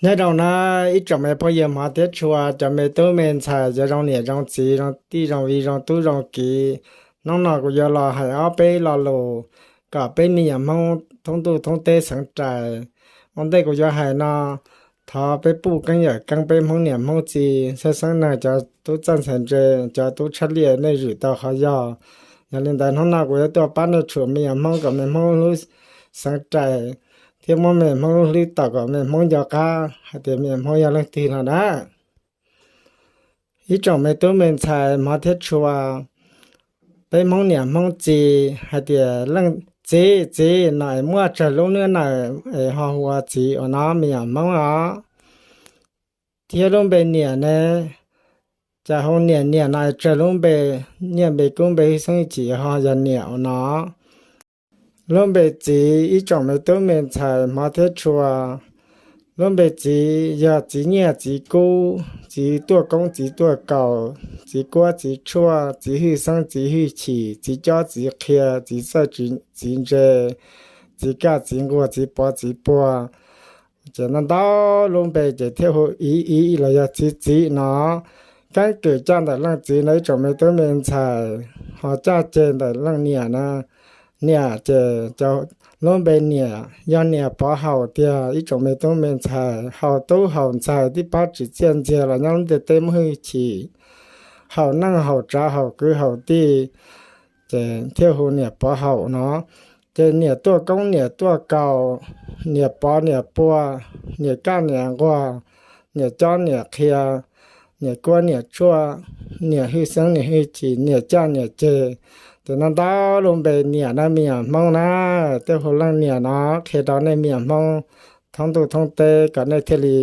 Nyob zoo na ib tsoom me phooj ywg hmov thiab tshua, cov me tub me ntxhais, cov zoo niam zoo txiv, zoo tij zoo viv, zoo tub zoo kiv. Hnub no kuv yuav los hais ob peb lo lus kom peb me nyuam Hmoob thoob ntuj thoob teb xeev rais. Ua ntej kuv yuav hais no, thov peb puj keeb yawm keeb, peb Hmoob niam Hmoob txiv, xeeb xeeb neeg, cov tub txawj ntxhais ntse, cov tub tshaj liaj, nej zwm tau qhov yog. Yog li ntawd hnub no kuv yuav tuaj pab nej tshum me nyuam Hmoob kom me Hmoob hlub xeev rais, thiab muab me Hmoob hlub tom kom me Hmoob nco qab hais tias me nyuam Hmoob yog leej twg no na. Ib tsoom me tub me ntxhais hmov thiab tshua, peb Hmoob niam Hmoob txiv hais tias leej txiv, txiv no es muaj tsawg lub nab na es ho hu ua txiv ua no me nyuam Hmoob os. Thiab lub npe niam ne, cas hu niam niam no es tsawg lub npe, nyiaj npe kub npe hwj xeeb chim ho yog niam ua no. Lub npe txiv ib tsoom me tub me ntxhais hmov thiab tshua, lub npe txiv yog txiv nyiaj txiv kub, txiv tuaj koob txiv tuaj kaus, txiv kuab txiv tshuaj, txiv hwj xeeb txiv hwj chim, txiv cob txiv qhia, txiv txawj txiv ntse, txiv kaj txiv nquag, txiv pov txiv puag. Ces ntau ntau lub npe ces thiaj hu iv iv los yog txiv txiv no. Keeb kwm coj ntawm leej txiv no ib tsoom me tub me ntxhais, ho coj ceg ntawm leej niam na. Niam ces lub npe niam yog niam pov haum tiag ib tsoom me tub me ntxhais, haum tub haum ntxhais tib pab tsim txiaj ntxiag los nyob lub ntiaj teb muaj hwj chim, haum neej haum tsav haum kwv haum tij, ces thiaj hu niam pov haum no. Ces niam tuaj koob niam tuaj kaus, niam pov niam puag, niam kaj niam nquag, niam cob niam qhia, niam kuab niam tshuaj, niam hwj xeeb niam hwj chim, niam caj niam ceg. Ces ntau ntau lub npe niam na me nyuam Hmoob na, thiaj hu leej niam no qhia rau nej me nyuam Hmoob thoob ntuj thoob teb kom nej thiaj li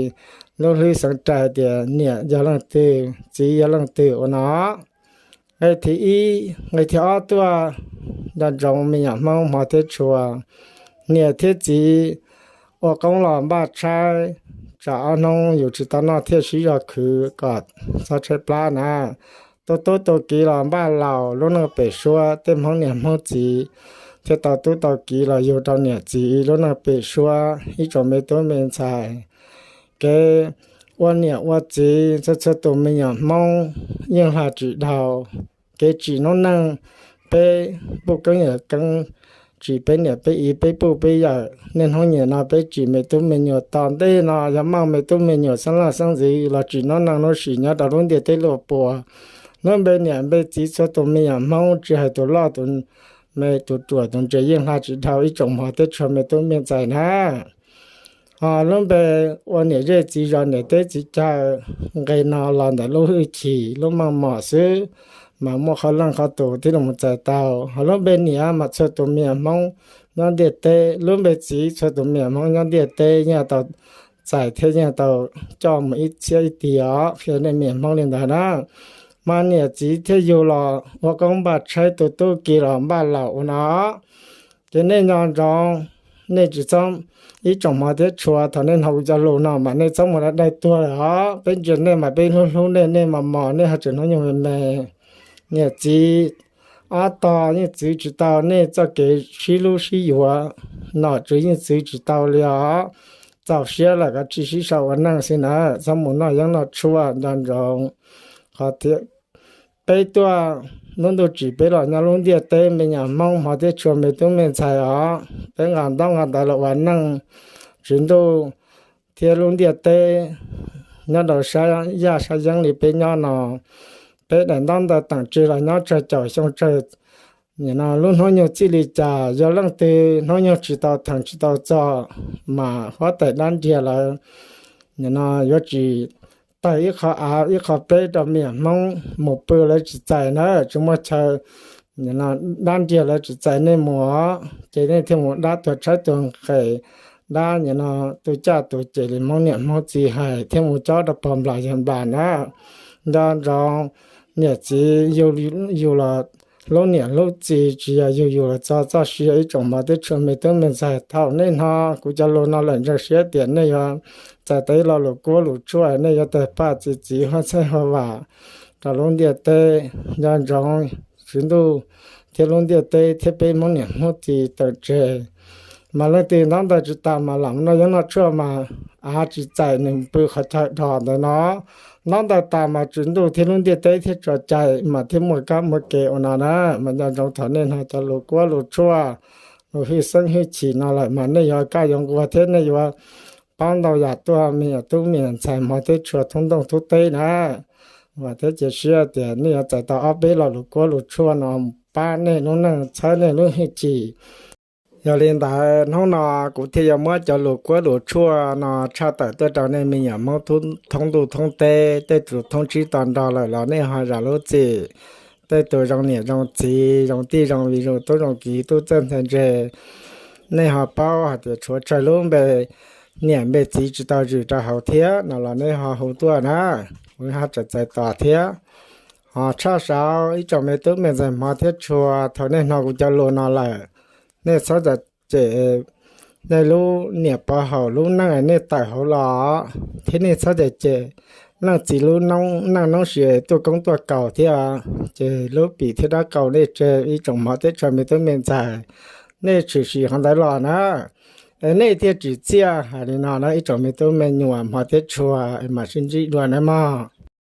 lub hlwb xeev rais hais tias niam yog leej twg, txiv yog leej twg ua no. Nqe thib ib, nqe thib ob tuaj, nco ntsoov me nyuam Hmoob hmov thiab tshua, niam thiab txiv ua qoob los npaj tshaib, tsam ob hnub yus tsis tau noj thiaj sib zog khwv kom txhob tshaib plab na. Tu tub tu kiv los npaj laus lub neej pem suab, tej Hmoob niam Hmoob txiv thiaj tau tub tau kiv los yug rau niam txiv lub neej pem suab ib tsoom me tub me ntxhais. Kev ua niam ua txiv txhua txhua tus me nyuam Hmoob yeej hla tsis dhau. Kev tsim noob neej, peb puj keeb yawm keeb, tsim peb niam peb txiv peb puj peb yawm. Niaj hnub nim no peb tsim me tub me nyuam, tom ntej no yog muaj me tub me nyuam xeeb leej xeeb ntxwv los tsim noob neej noob sim nyob rau lub ntiaj teb luaj puas. Lub npe niam npe txiv txhua tus me nyuam Hmoob tsis hais tus loj tus me tus ruam tus ntse yeej hla tsis dhau ib tsoom hmov thiab tshua me tub me ntxhais na. Ho lub npe ua niam zej txiv zos niam teb txiv chaw, nqe no los ntawm lub hwj chim lub meej mom xwb, mas muaj qhov leej qhov tus thiaj li mus txais tau. Ho lub npe niam mas txhua tus me nyuam Hmoob nyob ntiaj teb, lub npe txiv txhua tus me nyuam Hmoob nyob ntiaj teb yeej tau txais thiab yeej tau coj mus ib txhiab ib tig os, qhia nej me nyuam Hmoob li ntawd na. Mas niam txiv thiaj yug los ua qoob npaj tshaib, tu tub kiv los npaj laus ua no. Ces nej nco ntsoov, nej tsis txhob, ib tsoom hmov thiab tshua, thaum nej hnov kuv cov lus no mas nej txhob mus daig daig tuag lawm os. Peb ntsia nej mas peb hlub hlub nej, nej mos mos nej ho tseem hnub nyoog me me. Niam txiv ob tog yeej txwv tsis tau nej txoj kev sib hlub sib yuav, nom tswv yeej txwv tsis tau li os. Txaus siab lawm kav tsij sib sau ua neej xwb na, txhob mus noj yeeb noj tshuaj, nco ntsoov. Qhov tias peb tuaj, lub ntuj tsim peb los nyob lub ntiaj teb, me nyuam Hmoob hmov thiab tshua me tub me ntxhais os, peb nqa ntaub nqa ntawv los ua neej, Tswv Ntuj thiab lub ntiaj teb nyob rau sab yaj sab yeeb li peb nyob no, peb daim ntaub ntawv teem tseg los nyob tsawg caum xyoo tsawg, nim no lub hnub nyoog txij li cas, yog leej twg hnub nyoog tsis tau theem tsis tau txog, mas huab tais dab nriag lawv nim no yuav tsis tawg ib qho av ib qho pleb rau me nyuam Hmoob mus pw, lawv tsis txais na, tsis muaj chaw, nim no dab nriag lawv tsis txais nej mus os, ces nej thiaj mus dab tuag tshaib tuag nqes, dab nim no tu caj tu ces li Hmoob niam Hmoob txiv hais thiaj mus cob rau pog nplas yawg nplas na. Nco ntsoov, niam txiv yug los hlub niam hlub txiv, tsis yog yug yus los txog txoj sia. Ib tsoom hmov thiab tshua me tub me ntxhais, thaum nej hnov kuv cov lus no lawm ntseeg siab tias nej yuav txais tau ib lo lus kuab lus tshuaj, nej yuav tawg paj txi txiv huab txhawb huab vam rau lub ntiaj teb. Nco ntsoov, Tswv Ntuj thiab lub ntiaj teb thiab peb Hmoob niam Hmoob txiv teem tseg Mas leej twg ntaub ntawv tsis tas mas lam noj yeeb noj tshuaj mas av tsis txais nws pw qhov chaw dhos ntawd no. Ntaub ntawv tas mas tswv ntuj thiab lub ntiaj teb thiaj tso cai mas thiaj muaj kab muaj ke ua no na. Mas nco ntsoov thaum nej hnov cov lus kuab lus tshuaj, lus hwj xeeb hwj chim no lawm mas nej yuav kaj yuav nquag thiab nej yuav paub ntau yam tuaj me nyuam tub me nyuam ntxhais hmov thiab tshua thoob ntooj thoob teb na. Vam thiab cia siab tias nej yuav txais tau ob peb lo lus kuab lus tshuaj no pab nej lub neej txhawb nej lub hwj chim. Yog li ntawd hnub no kuv thiaj yuav muab cov lus kuab lus tshuaj no tshaj tawm tuaj rau nej me nyuam Hmoob thoob ntuj thoob teb, tej tus thoob tsib to nrog lawm los nej ho zam lub txim. Tej tus zoo niam zoo txiv zoo tij zoo viv zoo tub zoo kiv tub txawj ntxhais ntse, nej ho paub hais tias tshuav tsawg lub npe niam npe txiv tsis tau zwm rau hauv thiab no los nej ho hu tuaj na, kuv ho tseem txais tos thiab. Ho tshaj saud ib tsoom me tub me ntxhais hmov thiab tshua, thaum nej hnov kuv cov lus no lawm, nej txhob cem nej lub niam pov haum lub neej nej tawm hauv los, thiab nej txhob cem cem leej txiv lub neej noob sis tuaj koob tuaj kaus thiab. Ces lub pim thiab dab kaus nej tseg ib tsoom hmov thiab tshua me tub me ntxhais, nej tshwm sim qhov ntawd los na. Es nej thiaj tsim txiaj hais li no na ib tsoom me tub me nyuam hmov thiab tshua, mam sib ntsib dua na mog.